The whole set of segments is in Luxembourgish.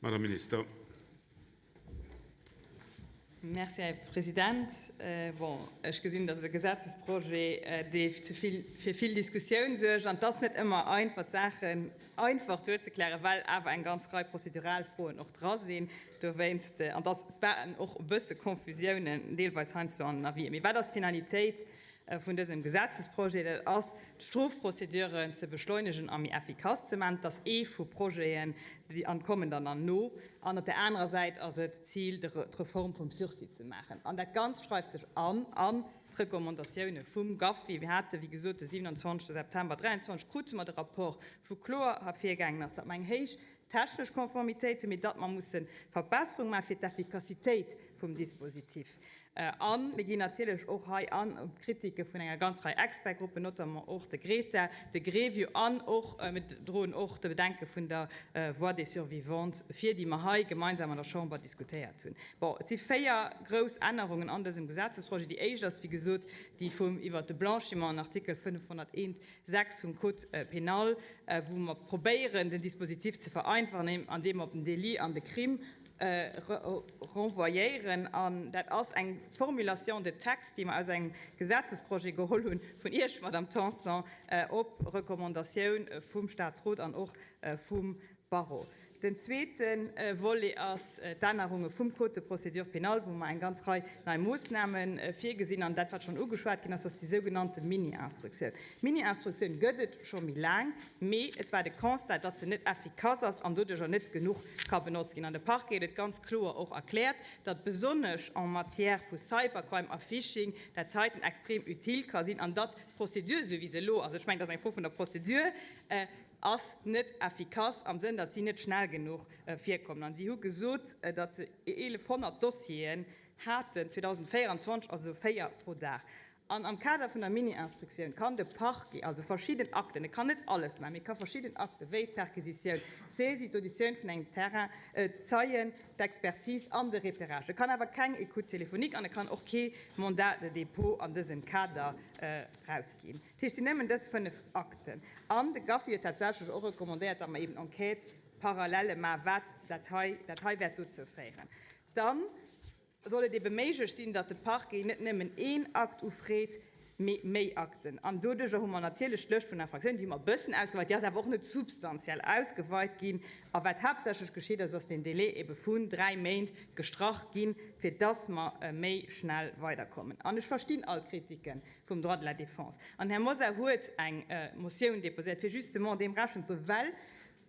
Madame Minister. Merci, Här President. Bon, ech gesinn, dass e Gesetzesprojet, dee fir vill Diskussioun suergt, an et ass net ëmmer einfach, d'Saachen einfach duerzeklären, well awer eng ganz Rei prozedural Froen och dra sinn. Dowéinst, an et waren och e bësse Confusiounen deelweis heiansdo an den Avisen. Mee wat ass d'Finalitéit vun dësem Gesetzesprojet, dat ass, d'Strofprozeduren ze beschleunegen a méi effikass ze maachen. Dat ass ee vu Projeten, déi an kommen dann an no. An op där anerer Säit ass et d'Zil, d'Reform vum Sursis ze maachen. An dat Ganzt schreift sech an an d'Recommandatioune vum GAFI. Mir hate wéi gesot de 27 September 2023 krute mer de Rapport, wou kloer ervirgaangen ass, datt mer eng héich technesch Konformitéit hunn, mee datt mer musse Verbesserung maachen, fir d'Effikassitéit vum Dispositif. A mir ginn natierlech och hei an op d'Kritike vun enger ganz Rei Expertgruppen, notamment och de GRETA, de GREVIO an och, mir droen och de Bedenke vun der Voix des Survivantes vir, déi mer hei gemeinsam an der Chamber diskutéiert hunn. Bon, et si véier grouss Ännerungen an dësem Gesetzesprojet. Déi éischt ass, wéi gesot, déi vum iwwert de Blanchiment an Artikel 501, 6 vum Code pénal, wou mer probéieren, den Dispositif ze vereinfachen, andeem mer op den Délit an de Crime renvoyéieren. An dat ass eng Formulation de texte, déi mer aus engem Gesetzesprojet geholl hu vun Iech, Madame Tanson, op Recommandatioun vum Statsrot an och vum Barreau. Den zweete Volet ass d'Ännerunge vum Code de procédure pénale, wou mer eng ganz Rei nei Moosname virgesinn. An dat, wat schonn ugeschwat ginn ass, ass déi sougenannte Mini-Instruktioun. D'Mini-Instruktioun gëtt et scho méi laang, mee et war de Constat, datt se net effikass ass an doduercher net genuch ka benotzt ginn. An de Parquet huet et ganz kloer och erkläert, datt besonnesch en matière vu Cybercrime a Phishing dat heiten extrem utile ka sinn an datt d'Procédure, esou wéi se elo ass, ech mengen, dat ass eng Fro vun der Procédure, ass net effikass am Sënn, datt si net schnell genuch virkommen. An si hu gesot, datt se 1.100 Dossieren haten 2024, also véier pro Dag. An am Kader vun der Mini-Instruktioun kann de Parquet also verschidden Akten, e kann net alles maachen, mee e ka verschidden Akten, wéi d'Perquisitioun, d'Saisie, d'Auditioun vun engem Terrain, d'Zeien, d'Expertise an de Repérage. E kann awer keng Écoute téléphonique an e kann och kee Mandat de dépôt an dësem Kader erausginn. Dat heescht, et sinn nëmmen dës fënnf Akten. An de GAFI huet tatsächlech och recommandéiert, datt mer eben Enquêtes parallèles maachen, wat dat hei, dat hei wäert dozou féieren. Dann soll et ebe méiglech sinn, datt de Parquet net nëmmen een Akt ufreet, mee méi Akten. An doduerjer hu mer natierlech d'Lëscht vun Infraktiounen, déi hu mer e bëssen ausgeweit, déi ass awer och net substantiell ausgeweit ginn. A wat haaptsächlech geschitt ass, ass deen Délai ebe vun dräi Méint gestrach ginn, fir dass mer méi schnell weiderkommen. An ech verstinn all d'Kritike vum Droit de la défense. An den Här Mosar huet eng Motioun déposéiert, fir justement deem Rechnung ze droen, well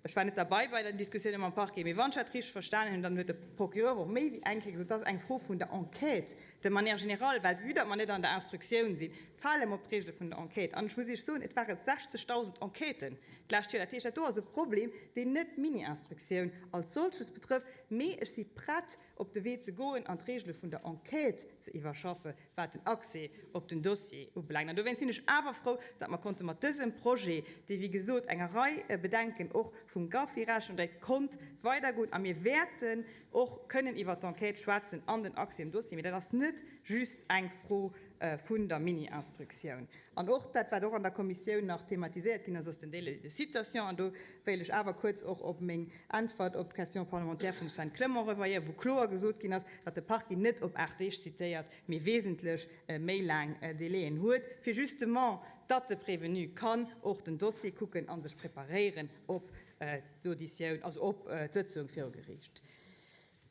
Ech war net derbei bei den Diskussioune mam Parquet, mee wann ech dat richteg verstanen hunn, dann huet de Procureur och méi wéi eng Kéier gesot, dat ass eng Fro vun der Enquête de manière générale, well vue datt mer net an der Instruktioun sinn, fale mer op d'Regele vun der Enquête. An ech muss Iech soen, et ware 60.000 Enquêten d'lescht Joer. Dat heescht, dat do ass e Problem, deen net d'Mini-Instruktioun als solches betrëfft, mee ech si prett, op de Wee ze goen an d'Regele vun der Enquête ze iwwerschaffen, wat den Accès op den Dossier ubelaangt. An dowéinst sinn ech awer frou, datt mer konnte mat dësem Projet, dee wéi gesot enger Rei Bedenken och vum GAFI Rechnung dréit, konnt weidergoen. A mir wäerten och kënnen iwwert d'Enquête schwätzen an den Accès um Dossier. Mee dat ass net just eng Fro vun der Mini-Instruktioun. An och dat, wat och an der Kommissioun nach thematiséiert ginn ass, ass den Délai de citation. An do wéilt ech awer kuerz och op meng Äntwert op d'Question parlementaire vum Sven Clement revoyéieren, wou kloer gesot ginn ass, datt de Parquet net op 8 Deeg zitéiert, mee wesentlech méi laang Délaiën huet, fir justement, datt de Prévenu kann och den Dossier kucken a sech preparéieren op d'Auditioun, also op d'Sëtzung viru Geriicht.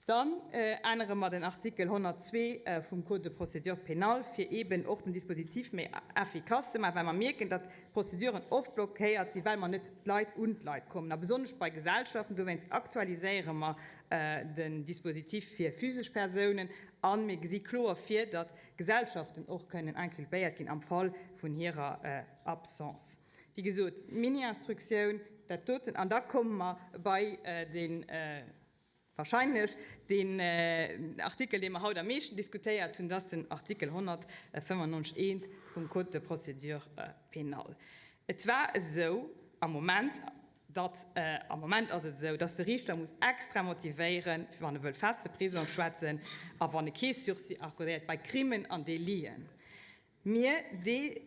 Dann ännere mer den Artikel 102 vum Code de procédure pénale, fir eeben och den Dispositif méi effikass ze maachen, well mer mierken, datt d'Prozeduren oft blockéiert sinn, well mer net d'Leit un d'Leit kommen, a besonnesch bei Gesellschaften. Dowéinst aktualiséiere mer den Dispositif fir physesch Persounen a mir gesi kloer vir, datt Gesellschaften och kënnen inculpéiert ginn am Fall vun hirer Absence. Wéi gesot, Mini-Instruktioun, dat doten. An da komme mer bei den. Wahrscheinlech deen Artikel, dee mer haut am meeschten diskutéiert hunn, dat ass den Artikel 195 I vum Code de procédure pénale. Et war esou am Moment, datt, am Moment ass et esou, datt de Riichter muss extra motivéieren, wann e wëll feste Prisong schwätzen a wann e kee Sursis accordéiert bei Crimen an Déliten. Mir, dee,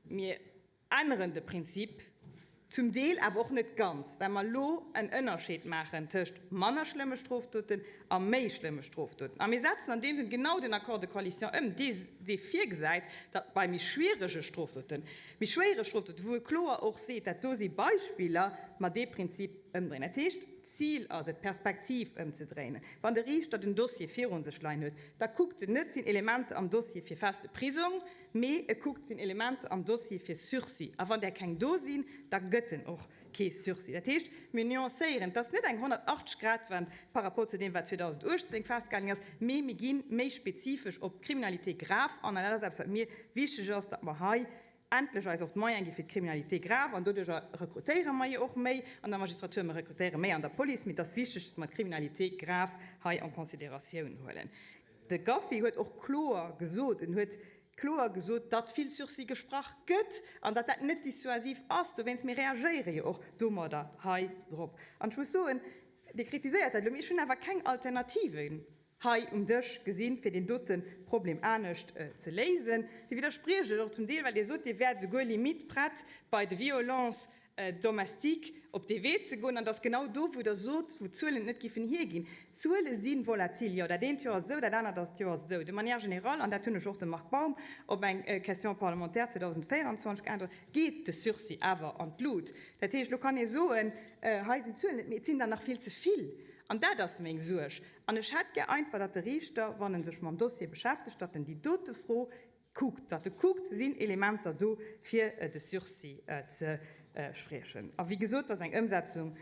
mir. Änneren de Prinzip. Zum Deel awer och net ganz, well mer elo en Ënnerscheed maachen tëscht manner schlëmme Strofdoten a méi schlëmme Strofdoten. A mir setzen an deem Sënn genau den Accord de coalition ëm, dee dee virgesäit, datt bei méi schwierege Strofdoten, méi schwéiere Strofdoten, wou e kloer och seet, dat do si Beispiller, mer dee Prinzip ëmdréinen. Dat heescht, d'Zil ass et, d'Perspektiv ëmzedréinen. Wann de Riichter den Dossier virun sech leien huet, da kuckt en net, sinn Elementer am Dossier fir feste Prisong, Mee e kuckt, sinn Elementer am Dossier fir Sursis? A wann där keng do sinn, da gëtt en och kee Sursis. Dat heescht, mir nuancéieren, et ass net eng 180-Grad-Wend par rapport zu deem, wat 2018 festgehalen ginn ass, mee mir gi méi spezifesch op d'Criminalité grave an. An dat ass eppes, wat mir wichteg ass, datt mer hei endlech eis och d'Moyene gi fir d'Criminalité grave. An doduerjer rekrutéiere mer jo och méi an der Magistratur, mer rekrutéiere méi an der Police, mee et ass wichteg, datt mer d'Criminalité grave hei en Considératioun huelen. De Gaffi huet och kloer gesot, en huet kloer gesot, datt vill Sursis gesprach gëtt an datt dat net dissuasiv ass. Dowéinst, mir reagéiere jo och domadder hei drop. An ech muss soen, Dir kritiséiert dat elo, mee ech hunn awer keng Alternativen hei um Dësch gesinn, fir deen dote Problem anescht ze léisen. Dir widderspriecht lech och zum Deel, well Dir sot, Dir wäert esouguer limite prett bei de Violences domestique op dee Wee ze goen, an et ass genau do, wou Der sot, wou d'Zuelen et net giffen hierginn. D'Zuele si volatil, jo, dat eent Joer ass esou, dat anert ass d'Joer ass esou. De manière générale, an dat hunn ech och dem Marc Baum op eng Question parlementaire 2024 geäntwert, geet de Sursis awer an d'Lut. Dat heescht, elo kann ee soen, hei sinn d'Zuelen net, mee et sinn der nach vill ze vill. An dat ass meng Suerg. An ech hätt gär einfach, datt de Riichter, wann e sech mam Dossier beschäftegt, datt en déi dote Fro Kuckt, datt e kuckt, sinn Elementer do, fir de Sursis ze spriechen. A wéi gesot, dat ass eng Ëmsetzung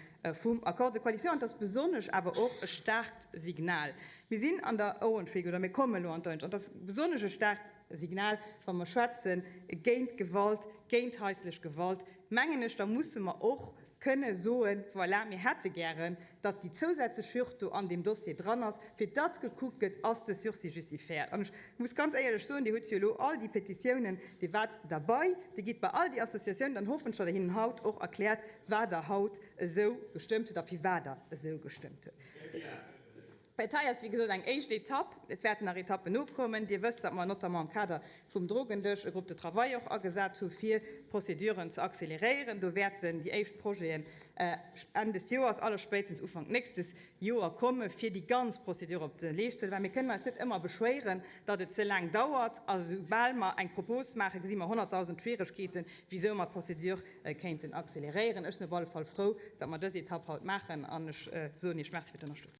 vum Accord de coalition an et ass besonnesch awer och e staarkt Signal. Mir sinn an der Orange Week oder mir kommen elo an d'Orange an et ass besonnesch e staarkt Signal, wa mer schwätze géint Gewalt, géint haislech Gewalt, mengen ech, da musse mer och kënne soen, voilà, mir hätte gären, datt déi zousätzlech Hürd do an deem Dossier dran ass, fir datt gekuckt gëtt, ass de Sursis justifiéiert. An ech muss ganz éierlech soen, Dir hutt jo elo all déi Petitiounen, Dir waart derbei, Dir gitt bei all déi Associatiounen, dann hoffen ech, datt Der hinnen haut och erkläert, wat Der haut esou gestëmmt hutt a firwat Der esou gestëmmt hutt. Dat hei ass, wéi gesot, eng éischt Etapp. Et wäerten nach Etappen nokommen. Dir wësst, datt mer notamment am Kader vum Drogendësch e Groupe de travail och agesat hu fir d'Prozeduren ze acceleréieren. Do wäerten déi éischt Projeten Enn des Joers, allerspéitstens Ufank nächstes Joer komme fir déi ganz Prozedur op de Leescht ze huelen. Well mir kënnen eis net ëmmer beschwéieren, datt et ze laang dauert. A soubal mer eng Propos maachen, gesi mer 100.000 Schwieregkeeten, wisou mer d'Prozedur kéinten acceleréieren. Ech sinn op alle Fall frou, datt mer dës Etapp haut maachen an ech soen Iech Merci fir d'Ënnerstëtzung.